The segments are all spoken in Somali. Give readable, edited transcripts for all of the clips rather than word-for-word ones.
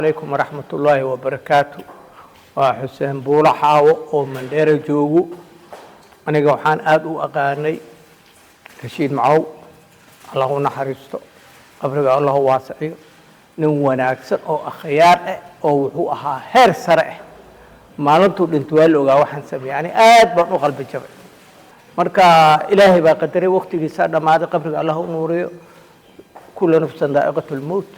Calaykum waraxmatullaahi wabarakaatu. Waa Xuseen Buulo Xaawo oo Mandheera joogo. Aniga waxaan aada u aqaanay Rashiid Macow, Allah u naxariisto, qabriga Allah u waasiciyo. Nin wanaagsan oo akhyaar ah oo wuxuu ahaa heer sare ah. Maalintuu dhinto waa la ogaa waxaan sameeyey. Ani aad baan u qalbi jabay. Marka Ilaahay baa qadaray, waqtigiisaa dhammaaday, qabriga Allah u nuuriyo. Kula nafsan daa'iqatu lmowt.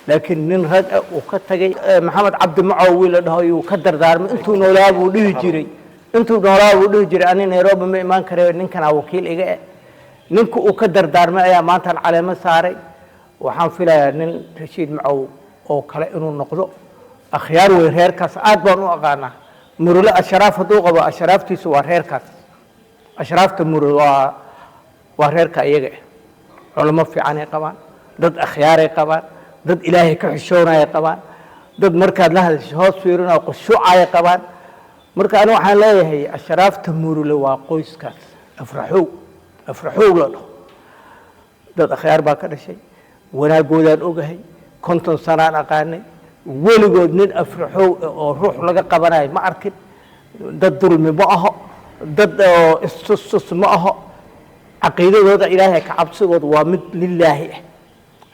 Laakiin nin rag ah uu ka tagay, Maxamed Cabdi Macow wiil la dhaho yuu ka dardaarmay. Intuu noolaa buu dhihi jiray, intuu noolaa buu dhihi jiray, ani Nairobi ma imaan karayo, ninkanaa wakiil iga eh. Ninka uu ka dardaarmay ayaa maantaan caleemo saaray. Waxaan filayaa nin Rashiid Macow oo kale inuu noqdo. Akhyaar wey reerkaas, aad baan u aqaanaa. Murule ashraaf hadduu qabo, ashraaftiisu waa reerkaas. Ashraafta Murule waa reerka iyaga ah. Culamo fiicanay qabaan, dad akhyaaray qabaan, dad Ilaahay ka xishoonaya qabaan, dad markaad la hadasho hoos fiirinao khushuucaya qabaan. Marka ani waxaan leeyahay ashraafta Murule waa qoyskaas Afraxow. Afraxow la dhaho dad akhyaar baa ka dhashay. Wanaagoodaan ogahay, 50 sanaan aqaanay. Weligood nin Afraxow oo ruux laga qabanayo ma arkin. Dad dulmi ma aho, dad oo istustus ma aho. Caqiidadooda, Ilaahay ka cabsigooda waa mid lilaahi ah.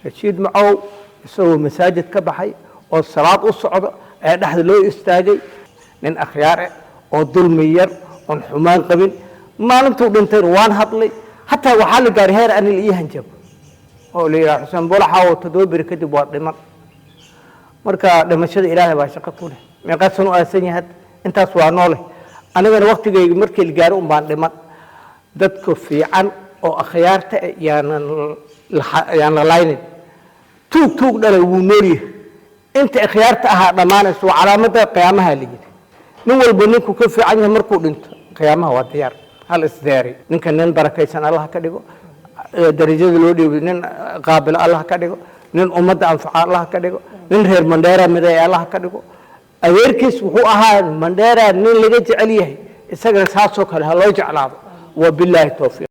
Rashiid Macow isagoo masaajid ka baxay oo salaad u socdo ayaa dhexda loo istaagay. Nin akhyaar ah oo dulmi yar oon xumaan qabin. Maalintuu dhintayna waan hadlay. Hataa waxaa la gaaray heer ani la ii hanjabo oo la yidhaha, "Xuseen Bulaxa oo 7 beri kadib waa dhiman." Marka dhimashada Ilaahay baa shaqo ku leh. Meeqaasan u aasan yahay hadda? Intaas waa noole. Anigana waktigayga markii la gaaro un baan dhiman. Dadka fiican oo akhyaarta ah yaan la laynin. Tuug tuug dhalay wuu noolyahay. Inta akhyaarta ahaa dhammaanayso, waa calaamada qiyaamaha la yidhi. Nin walba ninku ka fiican yahay markuu dhinto, qiyaamaha waa diyaar. Hal isdiyaari. Ninka nin barakaysan Allah ka dhigo. Darajada loo dhiibo nin qaabilo Allah ka dhigo. Nin ummadda anfaca Allah ka dhigo. Nin reer Mandheera mideey Allah ka dhigo. Adeerkiis wuxuu ahaa Mandheera nin laga jecel yahay, isagana saasoo kale ha loo jeclaado. Wabilaahi towfiiq.